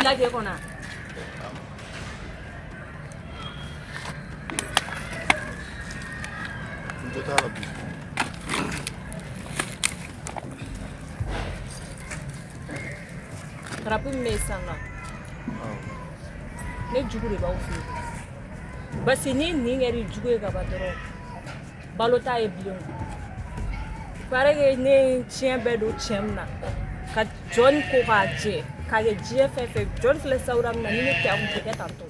la k'e kɔnɔ. Dɔ t'a la bi. Tarapu min bɛ yen sisan nɔ, ne jugu de b'aw fɛ yen, parce que ni nin kɛra i jugu ye ka ban dɔrɔn, balo t'a ye bilen. O paraît que ne ye tiɲɛ bɛɛ don cɛ min na, ka jɔn ko k'a jɛ, k'a kɛ diɲɛ fɛn fɛn, jɔn filɛ sawura min na, ni ne tɛ, a kun tɛ kɛ tan tɔ.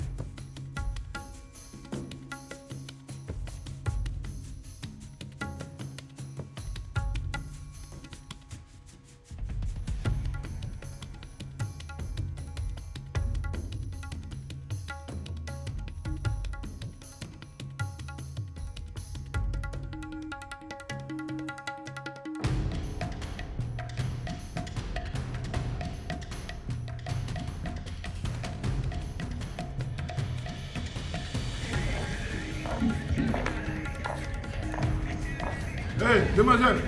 Hey, demoiselle.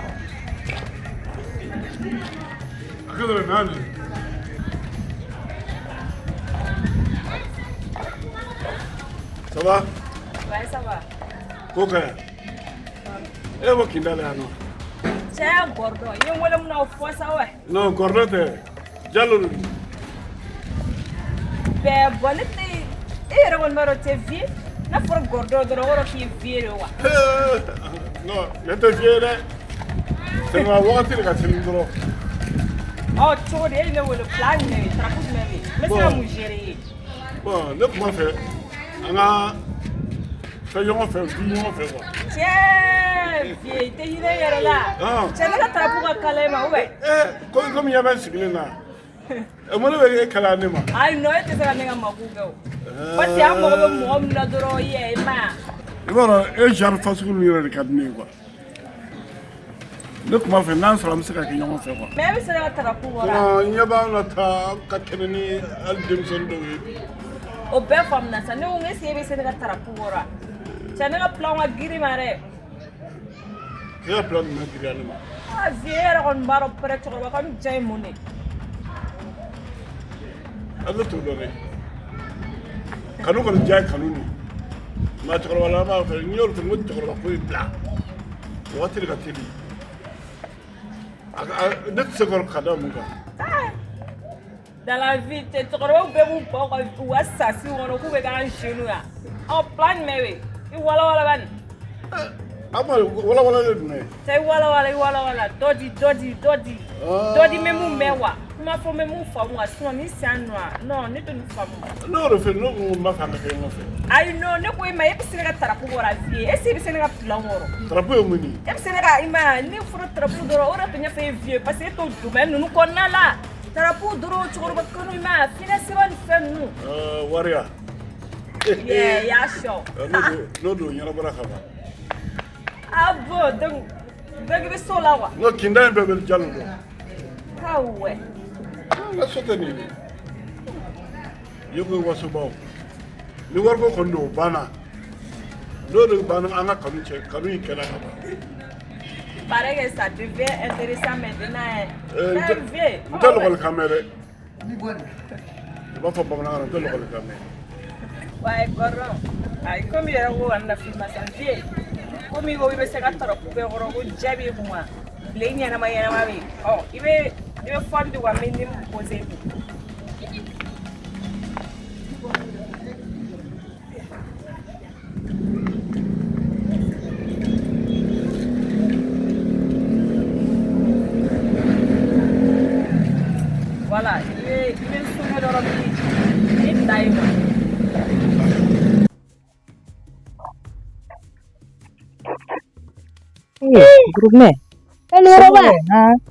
A ka dɔrɔn naani. Ça va? Ouais, ça va. Ko ka ɲi. E bɔ kinda la yan nɔ. Cɛ gɔrɔdɔ, i ye n wele mun na, o fɔ sa wa. Non, gɔrɔdɔ tɛ. Jalo de don. Bɛɛ bɔn, ne tɛ e yɛrɛ kɔni b'a dɔn tɛ vieux. N'a fɔra gɔrɔdɔ dɔrɔn, o kɔrɔ k'i ye vieux de wa. Non, ne tɛ vieux ye dɛ. Seulement wagati de ka teli dɔrɔn. Ɔ, cogo di, e ye ne wele, plan jumɛn bɛ yen, tarapu jumɛn bɛ yen, n bɛ se ka mun gérer i ye? Bon, ne tun b'a fɛ an ka fɛn ɲɔgɔn fɛ, du ɲɔgɔn fɛ quoi. Cɛ vieux, i tɛ hinɛ i yɛrɛ la. Ah. Cɛ, ne ka tarapu ka kalan e ma ou bien? Komi ɲɛ bɛ n sigilen na. Mun de bɛ e kalaya ne ma? Ayi non, e tɛ se ka ne ka mako kɛ o. Parce que an mago bɛ mɔgɔ min na dɔrɔn, i yɛ, i ma ye. I b'a dɔn, e genre fasugu ninnu yɛrɛ de ka di ne ye quoi. Ne tun b'a fɛ n'an sɔrɔ an bɛ se ka kɛ ɲɔgɔn fɛ quoi. Mais e bɛ se ne ka tarapu kɔrɔ. Non, ɲɛ b'anw na tan ka kɛnɛ ni hali denmisɛnnin dɔw ye bi. O bɛɛ faamuna sa, ne ko est-ce que e bɛ se ne ka tarapu kɔrɔ? Cɛ, ne ka plan ka girin ma dɛ. E ka plan jumɛn girinya ne ma? Ah vieux, e yɛrɛ kɔni b'a dɔn pɛrɛ cɛkɔrɔba ka diya ye mun de ye. Ne t'o dɔn dɛ. Kanu kɔni diya ye kanu de ye. Nka cɛkɔrɔba la b'a fɛ, n y'o de fɔ, n ko cɛkɔrɔba ko in bila. Wagati de ka teli. Ne tɛ se ka da mun kan? Dans la vie, cɛ, cɛkɔrɔbaw bɛɛ b'u ban u ka sasi kɔnɔ k'u bɛ k'an jeunes ya. Ɔ, plan jumɛn bɛ yen? I walawala bani. A ma walawala de jumɛn ye? Cɛ, i walawala, i walawala. Dɔ di, dɔ di, dɔ di. Dɔ di, n bɛ mun mɛn wa? Kuma fɔ, n bɛ mun faamu wa? Sinon ni san nɔ, non, ne tɛ nin faamu. Ne y'o de fɛ, ne ko n b'a fɛ an ka kɛ ɲɔgɔn fɛ. Ayi non, ne ko i ma, e bɛ se ne ka tarapu kɔrɔ vieux? Est ce que e bɛ se ne ka plan kɔrɔ? Tarapu ye mun ye? E bɛ se ne ka, i ma ye, ne fɔra tarapu dɔrɔn, o de tun ɲɛfɔ e vieux, parce que e t'o domaine ninnu kɔnɔna la. Tarapu dɔrɔn, cɛkɔrɔba kanu, i ma ye, financement ni fɛn ninnu. Wariya. Yeah, i y'a sɔn. N'o don ɲɛnabɔra ka ban. Ah bon, donc i bɛ so la wa? Non, kinda in bɛɛ bɛ Jalo dɔn. Ah ouais. N ka so tɛ nin ye dɛ. I ko wasobaw. Ni wariko kɔni don, o banna. N'o de banna, an ka kanu cɛ, kanu in kɛra ka ban. Paraît que ça devient intéressant maintenant. Hein. Vieux. N tɛ lɔgɔlikan mɛn dɛ. I b'a fɔ bamanankan na, n tɛ lɔgɔlikan mɛn. Ouais, Gordon. Ayi, komi i yɛrɛ ko ka na film san vieux. Komi i ko i bɛ se ka tarapu bɛɛ kɔrɔ, ko jɛ b'i kun wa. Bilen ɲɛnama ɲɛnama bɛ yen. Ɔ, i bɛ fɔli di wa, n bɛ nin poser kun. Voilà, i bɛ sonner dɔrɔn, bi ta ye quoi. Groupement. Kɔrɔba,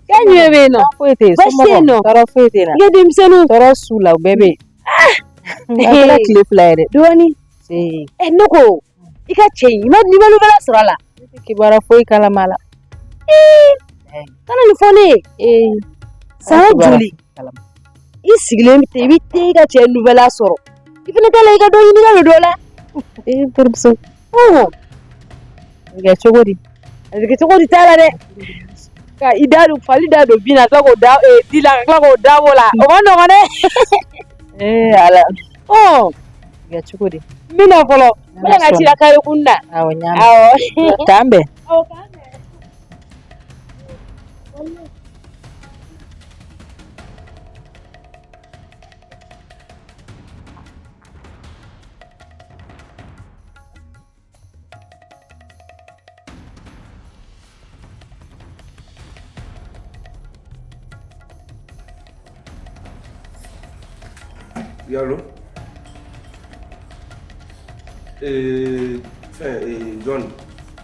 kɛ jumɛn bɛ yen nɔ? Foyi tɛ yen. Baasi tɛ yen nɔ? Tɔɔrɔ foyi tɛ yen. I ka denmisɛnninw? Tɔɔrɔ s'u la, u bɛɛ bɛ yen. A kɛra tile 2 ye dɛ. Dɔɔni. Ɛ, ne ko i ka cɛ in, i ma nouvelle sɔrɔ a la? Ne tɛ kibaruya foyi kalama la. Kana nin fɔ ne ye. San joli i sigilen bɛ ten, i bɛ te i ka cɛ nouvelle sɔrɔ, i fana t'a la, i ka dɔ ɲini ka don dɔ la. Ee, n terimuso. Ɔhɔn. A bɛ kɛ cogo di? A bɛ kɛ cogo di t'a la dɛ. Ka i da don, fali da don bin na, ka tila k'o da di la, ka tila k'o da bɔ la, o ma nɔgɔn dɛ. Ee Ala. Ɔ Kɛ cogo di? N bɛ na fɔlɔ. N bɛna n ka ci la kare kun na. Awɔ, n y'a mɛn. Awɔ. K'an bɛn. Awɔ, k'an bɛn. Oui, allô? Fɛn John,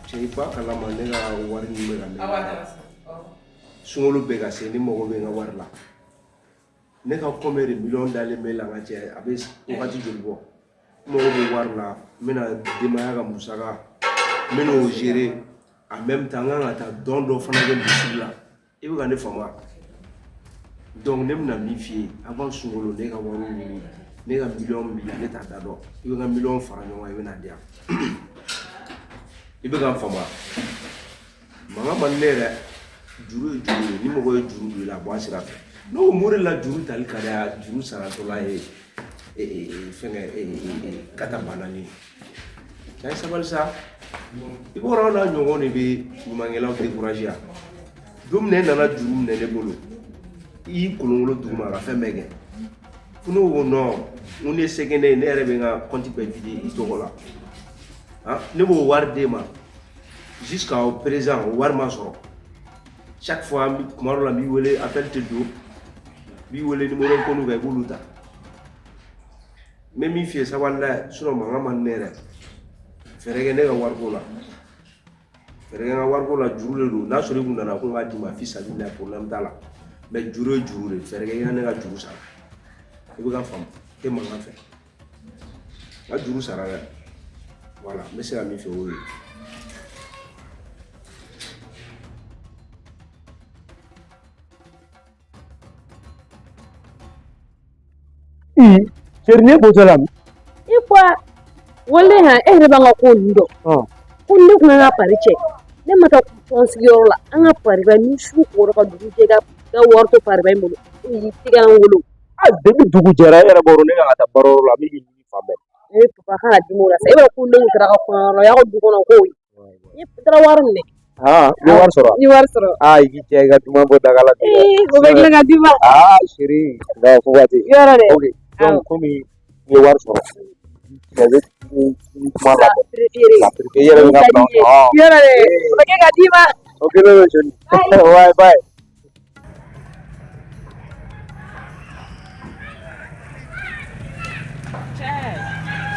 cɛ i b'a kalama ne ka wari min bɛ ka ne sunkalo bɛ ka se, ne mago bɛ n ka wari la. Ne ka combien de millions dalen bɛ la n ka cɛ, a bɛ wagati joli bɔ? N mago bɛ wari la, n bɛna denbaya ka musaka, n bɛna o gérer. En même temps n kan ka taa don dɔ fana kɛ misiri la. I bɛ ka ne faamu wa? Donc ne bɛna min f'i ye, avant sunkalo ne ka wariw ɲini, ne ka miliyɔn min b'i la ne t'a da dɔn. I bɛ n ka miliyɔn fara ɲɔgɔn kan, i bɛ n'a di yan. I bɛ ka n faamu wa? Mankan man di ne ye dɛ. Juru ye juru ye, ni mɔgɔ ye juru don i la, a bɔ a sira fɛ. Ne ko mun de la juru tali ka di a juru saratɔla ye fɛnkɛ kata banani ye? Cɛ ye sabali sa. I b'a dɔn aw n'a ɲɔgɔn de bɛ ɲumankɛlaw décourager yan. Don min na e nana juru minɛ ne bolo, i y'i kolonkolon duguma ka fɛn bɛɛ kɛ. Fo ne ko non, n ko ne se kɛ ne ye, ne yɛrɛ bɛ n ka compte bɛɛ vider i tɔgɔ la. Han, ne b'o wari d'e ma jusqu'à présent o wari ma sɔrɔ. Chaque fois tuma dɔ la n b'i wele, appel tɛ don, n b'i wele numéro inconnu kan, i b'olu ta. N bɛ min f'i ye, sabali dɛ, sinon mankan man di ne yɛrɛ. Fɛɛrɛ kɛ ne ka wariko la. Fɛɛrɛ kɛ n ka wariko la, juru de don. N'a sɔrɔ i kun nana ko n k'a d'i ma fi sabilila, problème t'a la. Mais juru ye juru de ye, fɛɛrɛ kɛ i ka ne ka juru sara. I bɛ ka faamu, tɛ mankan fɛ. N ka juru sara dɛ. Voilà, n bɛ se ka min fɛ o ye. Chérie, ne bɔtɔ la. I ko wale han, e yɛrɛ b'an ka ko ninnu dɔn. Ko ne kun ka pari cɛ, ne ma taa tɔn sigiyɔrɔ la, an ka pariba ni su kora ka dugu jɛ ka wari to pariba in bolo, o y'i tigɛ an wolo. Ah, depuis dugu jɛra, e yɛrɛ b'a dɔn ne kan ka taa baarayɔrɔ la, n bɛ k'i ɲini fan bɛɛ. Ne papa kana dimi o la sa, e b'a dɔn ko ne kun taara ka kɔɲɔyɔrɔ la, o y'a ka du kɔnɔ kow ye. Ne taara wari minɛ. Ah, i ye wari sɔrɔ? N ye wari sɔrɔ. Ah, i k'i jɛ i ka duman bɔ daga la. Ee, o bɛ dilan ka d'i ma. Ah, chérie, non, fo ka ten. Yɔrɔ dɛ. Ok, donc komi i ye wari sɔrɔ, i bɛ kuma La préférée. La préférée, i yɛrɛ bɛ ka plan. Yɔrɔ dɛ, o bɛ kɛ ka d'i ma. Ok, bébé, chérie. Ouais, bye. Cɛ,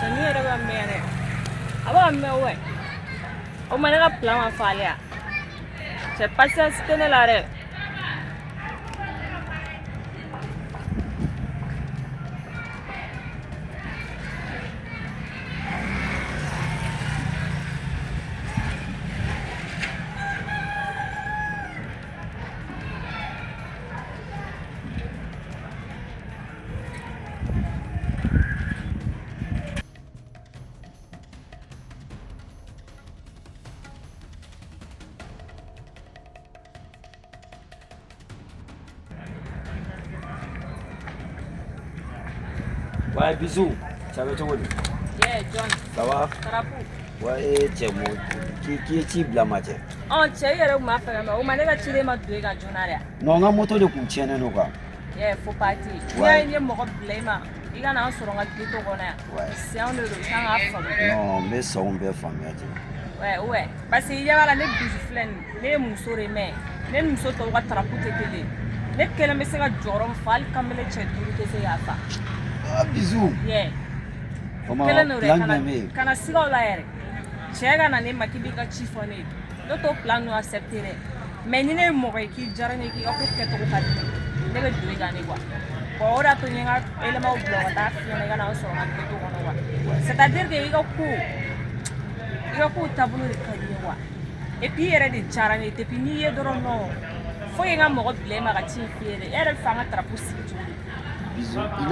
cɛnin yɛrɛ bɛ mɛn dɛ. A bɛ ka mɛn wɛ. O ma ne ka plan ma falen ya. Cɛ, patience tɛ ne la dɛ. Ouais, bisous. Ça va cogo di? Yeah, John. Ça va? Tarapu. Ouais, cɛ mo k'i ye ci bila ma cɛ. Ɔ, cɛ, i yɛrɛ kun b'a fɛ ka mɛn. O ma ne ka ciden ma don e kan joona dɛ. Non, n ka moto de kun tiɲɛnen don quoi. Yeah, faut partir. N'i y'a ye n ye mɔgɔ bila i ma, i ka na an sɔrɔ n ka ghetto kɔnɔ yan. Sɛnw de don, i kan k'a faamu. Non, n bɛ sɔnw bɛɛ faamuya cɛ. Ouais, ouais. Parce que i ɲɛ b'a la, ne Bijou filɛ nin ye, ne ye muso de ye, mais ne ni muso tɔw ka tarapu tɛ kelen ye. Ne kelen bɛ se ka jɔyɔrɔ min fa, hali kamalen cɛ 5 tɛ se k'a fa. Ah, Bijou. Yeah. O ma Kelen don dɛ, plan kana jumɛn bɛ yen? Kana siga o la yɛrɛ. Cɛ ka na ne ma k'i b'i ka ci fɔ ne ye. Ne t'o plan ninnu accepter dɛ. Mais ni ne ye mɔgɔ ye k'i diyara ne ye, k'i ka ko kɛcogo ka di ne ye, ne bɛ don i kan de quoi. Bon, o de y'a to n ye n ka éléments bila u ka taa f'i ɲɛna i ka na an sɔrɔ n ka ghetto kɔnɔ quoi. C'est à dire que i ka ko taabolo de ka di n ye quoi. Et puis i yɛrɛ de diyara ne ye depuis n'i ye dɔrɔn, non. Fo n ka mɔgɔ bila i ma ka ci in f'i ye dɛ. E yɛrɛ bɛ fɛ an ka tarapu sigi cogo di? Bijou, i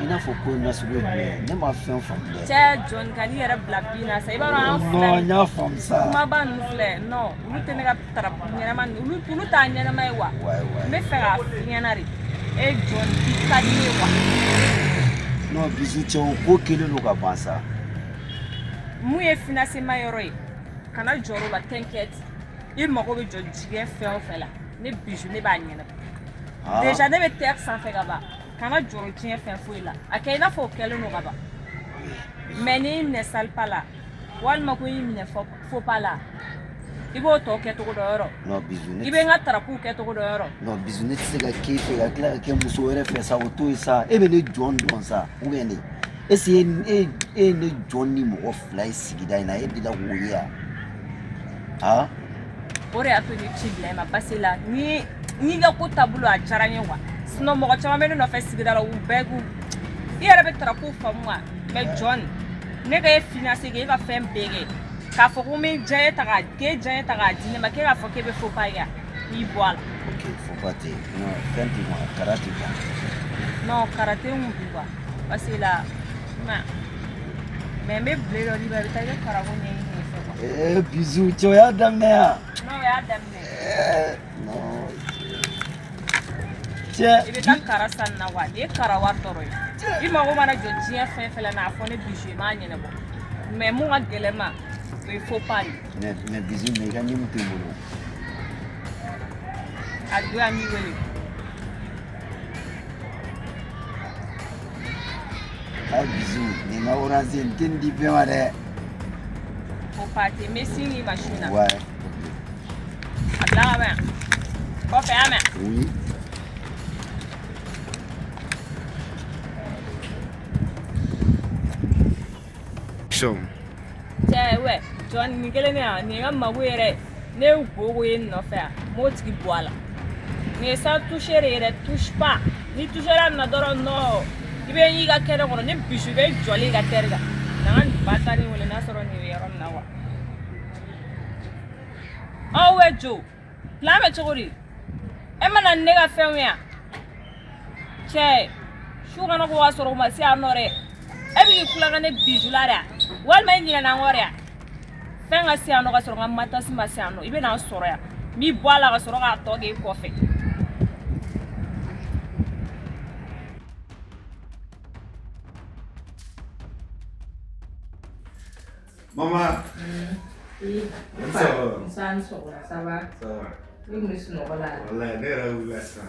n'a fɔ ko nasugu ye jumɛn ye? Ne ma fɛn faamu dɛ. Cɛ John, ka n'i yɛrɛ bila bin na sa, i b'a dɔn an filɛ. Non, n y'a faamu sa. Kumaba ninnu filɛ, non, olu tɛ ne ka tarapu ɲɛnama ninnu, olu t'a ɲɛnama ye quoi. Ouais, ouais. N bɛ fɛ k'a f'i ɲɛna de. E John, i ka di ne ye quoi. Non, Bijou, cɛ, o ko kɛlen don ka ban sa. Mun ye financement yɔrɔ ye, kana jɔrɔ o la, t'inquiète. I mago bɛ jɔ jigiɲɛ fɛn o fɛn la, ne Bijou, ne b'a ɲɛnabɔ. Ah. Déjà ne bɛ terre sanfɛ ka ban. Kana jɔrɔ diɲɛ fɛn foyi la, a kɛ i n'a fɔ o kɛlen don ka ban. Mais n'i y'i minɛ sale pas la, walima ko i y'i minɛ faux pas la, i b'o tɔ kɛcogo dɔ yɔrɔ. Non, Bijou, ne I bɛ n ka tarapuw kɛcogo dɔ yɔrɔ. Non, Bijou, ne tɛ se ka k'e fɛ ka tila ka kɛ muso wɛrɛ fɛ sa. O to yen sa. E bɛ ne jɔn dɔn sa, ou bien de est ce que e ye ne jɔn ni mɔgɔ fila ye sigida in na, e delila k'o ye yan? Ah. O de y'a to ni ci bila i ma, parce que la ni n'i ka ko taabolo a diyara n ye quoi. Sinon mɔgɔ caman bɛ ne nɔfɛ sigida la, u bɛɛ k'u i yɛrɛ bɛ tarapuw faamu quoi. Mais John, ne ka e finance k'e ka fɛn bɛɛ kɛ, k'a fɔ ko n bɛ diyaɲɛ ta k'a k'e diyaɲɛ ta k'a di ne ma, k'e k'a fɔ k'e bɛ faux pas kɛ, n'i bɔ a la. Ok, faux pas tɛ yen. Non, fɛn tɛ quoi, kara tɛ quoi. Non, kara tɛ n kun bi quoi, parce que la ma mais n bɛ bile dɔ d'i ma, i bɛ taa i bɛ karako ɲɛɲini yen fɛ quoi. Eh, Bijou, cɛ, o y'a daminɛ yan. Non, o y'a daminɛ. Eh, non. Cɛ. I bɛ taa kara san na wa, nin ye kara wari dɔrɔn ye. I mago mana jɔ diɲɛ fɛn fɛn la, n'a fɔ ne Bijou ye, n b'a ɲɛnabɔ. Mais mun ka gɛlɛn ma, o ye faux pas de ye. Mais Bijou, mais i ka ɲimu tɛ n bolo. A don yan, n b'i wele. Ah, Bijou, nin ka orange n tɛ nin di bɛɛ ma dɛ. Faux pas tɛ yen, n bɛ sin k'i ma su in na. Ouais. A bila ka ban yan kɔfɛ, y'a mɛn? Oui. Cɛ, wɛ jɔn nin kelen ne yan, nin ye n ka mago yɛrɛ. Ne ye gogo ye n nɔfɛ yan, n b'o tigi bɔ a la. Nin ye sans toucher de ye dɛ, touche pas. Ni touchera nin na dɔrɔn, non, i bɛ y'i ka kɛnɛ kɔnɔ. Ne Bijou bɛ jɔlen i ka terre kan na, n ka nin batari wele n'a sɔrɔ nin bɛ yɔrɔ min na quoi. Aw wɛ jo plan bɛ cogo di? E ma na ni ne ka fɛnw ye yan cɛ, su kana ko ka sɔrɔ u ma se yan nɔ dɛ. E bɛ k'i kulonkɛ ne Bijou la dɛ, walima e ɲinɛna n kɔ dɛ? Fɛn ka se yan nɔ ka sɔrɔ n ka matasi ma se yan nɔ, i bɛ na n sɔrɔ yan, n b'i bɔ a la ka sɔrɔ k'a tɔ k'e kɔfɛ. Maman. Nse, ni sɔgɔma, ça va? Ça va. Ne tun bɛ sunɔgɔ la. Wallahi, ne yɛrɛ wulila sisan.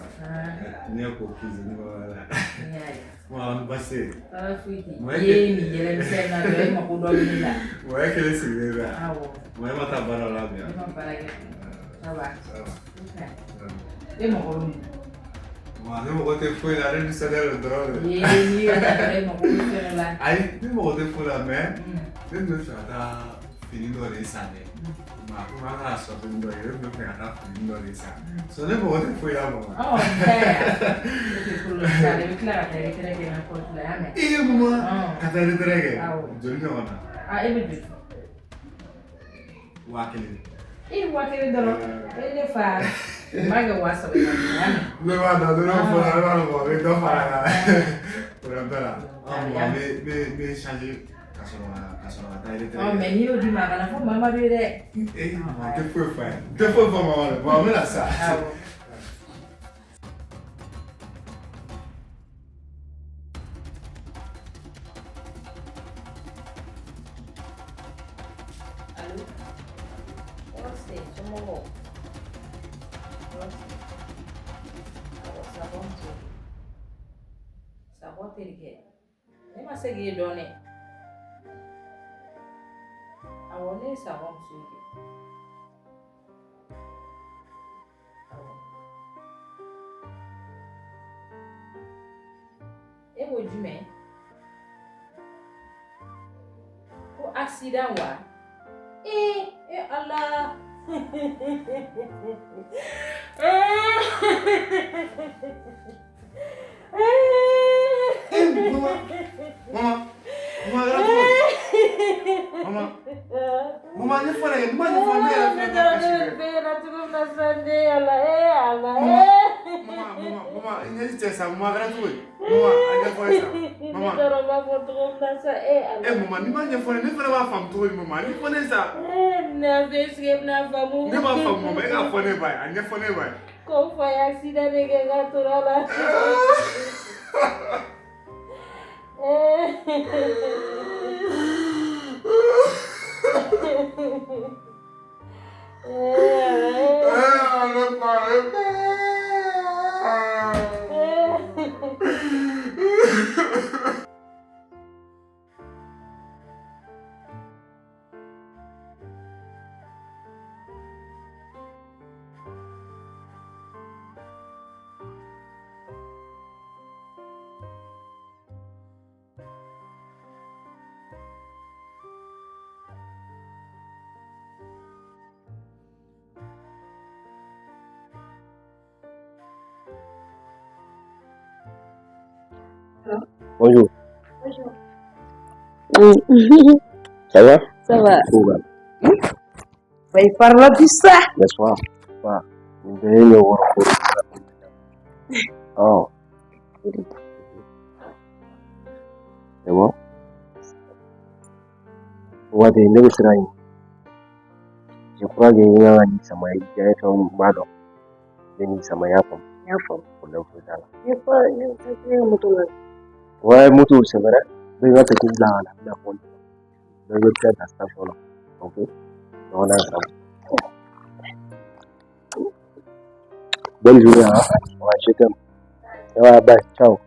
Ne ko cuisine kɔnɔna la. N y'a ye. Maman, ni baasi tɛ yen? Tɔɔrɔ foyi tɛ yen. I ye nin yɛlɛmisɛn na dɔrɔn, e mako dɔ bɛ ne la. Mɔgɔ e kelen sigilen bɛ yan. Awɔ. Mɔgɔ e ma taa baara la bi yan? Ne ma baara kɛ. Ça va? Ça va. E mago bɛ mun na? Maman, ne mago tɛ foyi la, ne nisɔndiyalen don dɔrɔn de. Ee, n'i ka taa dɔrɔn, e mago bɛ fɛn dɔ la. Ayi, ne mago tɛ foyi la, mais ne tun bɛ fɛ ka taa fini dɔ de san dɛ. Ma komi an kana sɔrɔ dɔ ye, ne tun bɛ fɛ ka taa fini dɔ de san. So ne mago tɛ foyi la, maman. Ɔ, n t'a ye wa? Ok, problème t'a la, i bɛ tila ka taa retrait kɛ n ka compte la, y'a mɛn? Ee maman, ka taa retrait kɛ? Awɔ. Joli ɲɔgɔn na? Ah, e bɛ joli? 1000. E 1000 dɔrɔn? E ne fa, n b'a kɛ 3000 ye, y'a mɛn? Ne b'a dɔn, ne b'a fɔ ne b'a dɔn, n bɛ dɔ fara a kan. Problème t'a la. Ɔ maman, n bɛ changer ka sɔrɔ ka taa retrait Ɔ, mais n'i y'o di ma, a kana fɔ Mamadu ye dɛ. Ee maman, n tɛ foyi f'a ye. N tɛ foyi fɔ maman ye. Maman, n bɛ na sisan. Awɔ. Allo? Tɔɔrɔ tɛ yen, somɔgɔw? Tɔɔrɔ tɛ yen. Awɔ, Sakɔ muso. Sakɔ terikɛ. Ne ma se k'e dɔn dɛ. Awɔ, ne ye Sakɔ muso ye. Awɔ. E ko jumɛn? Ko accident wa? Ee, e Ala! Maman, maman, yɔrɔ cogo di? Maman, maman, ɲɛfɔ ne ye, n ma ɲɛfɔ ne yɛrɛ Ne fɛnɛ taara ka kasi ne dɛ. bɛ fɛn cogo min na sisan de Ala, ee Ala, Maman, ee. maman, maman, maman, i ɲɛji cɛ sa, maman, a kɛra cogo di? Maman, a ɲɛfɔ ne sa. Maman. Ne taara n b'a fɔ cogo min na sa, ee Ala. Eh maman, n'i ma ɲɛfɔ ne, ne fana b'a faamu cogo di maman? A ɲɛfɔ ne sa. Ee, ne y'a fɔ est-ce que e bɛna faamu? Ne b'a faamu maman, e k'a fɔ ne ba ye, a ɲɛfɔ ne ba ye. Ko n fa ye accident de kɛ k'a tora la. Bonjour. Bonjour. Ça va? Ça va. Ko Bah, il parle tout ça. N'est-ce pas? Ba, nin bɛɛ ye ɲɛ wɔɔrɔ ko ye. Ɔ. C'est bon? O waati ne bɛ siran ɲɛ. Je crois que n kan ka nin sama i diya ye fɛnw n b'a dɔn. Ne bɛ nin sama i y'a faamu. N y'a faamu. Problème foyi t'a la. Ne fa ne ne ka moto la. Ouais, moto, c'est vrai. Bɛɛ ka petit bila ka na n bɛna fɔ. Bɛɛ bɛ taa ta station na. Ok? Donc on est ensemble. Bonne journée, hein. Ouais, je t'aime. Ouais, bye. Ciao.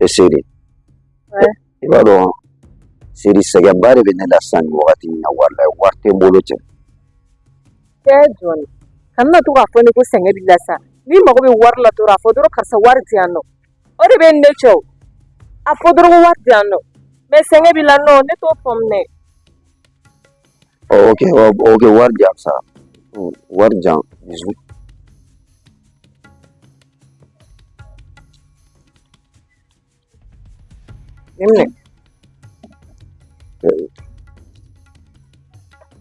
E Seri, i b'a dɔn Seri sɛgɛnba de bɛ ne la sisan nin wagati in na walayi wari tɛ n bolo cɛ. Cɛ jɔn kana na to k'a fɔ ne ko sɛgɛn b'i la sa n'i mago bɛ wari la dɔrɔn a fɔ dɔrɔn karisa wari di yan nɔ o de bɛ ne cɛ o a fɔ dɔrɔn ko wari di yan nɔ mais sɛgɛn b'i la nɔ ne t'o faamu dɛ. Ɔ ok ok wari di yan sa wari di yan bisous. Nin minɛ.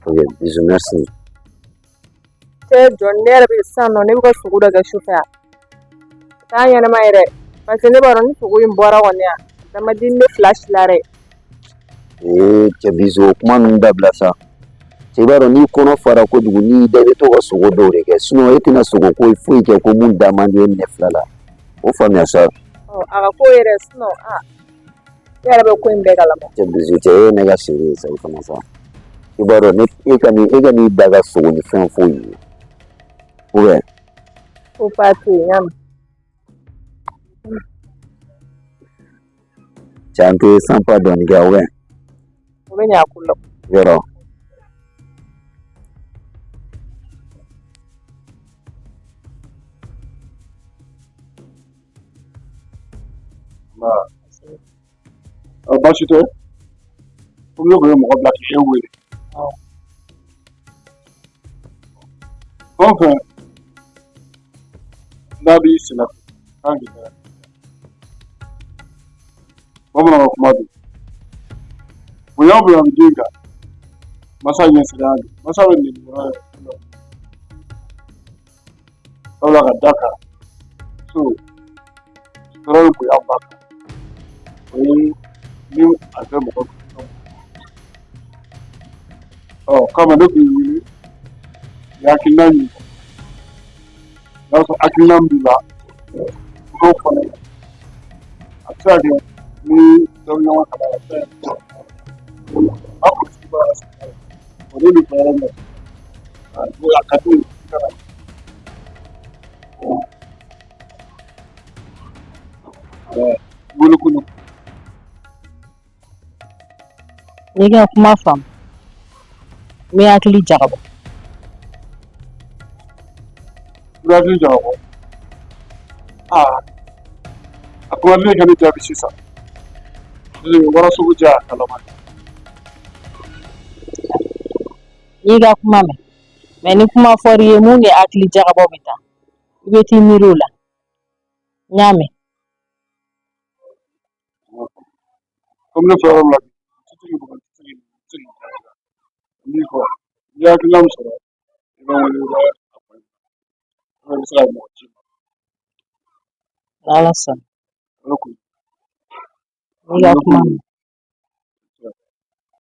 Ok bisous merci. Cɛ jɔn ne yɛrɛ bɛ sisan nɔ ne bɛ ka sogo dɔ kɛ sufɛ yan t'a ɲɛnama yɛrɛ parce que ne b'a dɔn ni sogo in bɔra kɔni yan dama di ne fila si la dɛ. Ee cɛ bisous o kuma ninnu dabila sa. Cɛ i b'a dɔn n'i kɔnɔ fara kojugu n'i da i bɛ to ka sogo dɔw de kɛ sinon e tɛna sogo ko foyi kɛ ko mun da man di e ni ne fila la o faamuya sa. Ɔ a ka ko yɛrɛ sinon a e yɛrɛ bɛ ko in bɛɛ kalama. Cɛ bisous cɛ e ye ne ka chérie ye sa i fana sa. I b'a dɔn ne e ka e ka n'i da ka sogo ni fɛn foyi ye ou bien. Ko fa tɛ yen n y'a mɛn. Cɛ an tɛ sanpa dɔɔni kɛ ou bien. O bɛ ɲɛ a ko la. Yɔrɔ. Nba. Baasi tɛ. Komi ne tun ye mɔgɔ bila k'e wele. Fɛn o fɛn n'a b'i senna kan k'i kɛrɛ. Bamananw ka kuma don. Bonya o bonya bɛ den kan. Masa ɲɛsiranya don. Masa bɛ nɛni yɔrɔ yɛrɛ. Sabula ka da kan so sutura ni bonya b'a kan. O ye ni a tɛ mɔgɔ ɔ kama ne kun wele i hakilina ɲini n'a sɔrɔ hakilina min b'i la i k'o fɔ ne ɲɛna a bɛ se ka kɛ ni dɔ bɛ ɲɔgɔn kalama a bɛ se ka kɛ a kɔlɔsi b'a la o de bɛ fɔ yɔrɔ min na a ka di i ka na wele ko N'i ka kuma faamu n bɛ hakili jagabɔ. I bɛ hakili jagabɔ aa a kuma ne ka ne jaabi sisan warasogo ja a kalama. N'i ka kuma mɛn mais ni kuma fɔr'i ye mun ni hakili jagabɔ bɛ taa i bɛ t'i miiri o la n y'a mɛn. Komi ne filɛ yɔrɔ min na bi, n tɛ se k'i bugɔ, n tɛ se k'i n tɛ se k'i jagoya. N b'i kɔ. N'i ye hakilina min sɔrɔ, i bɛ n wele, i bɛ a fɔ n ɲɛna. I bɛ se ka mɔgɔ ci n ma. N'Ala sɔnna. O ye kun ye. N'i ka kuma mɛn.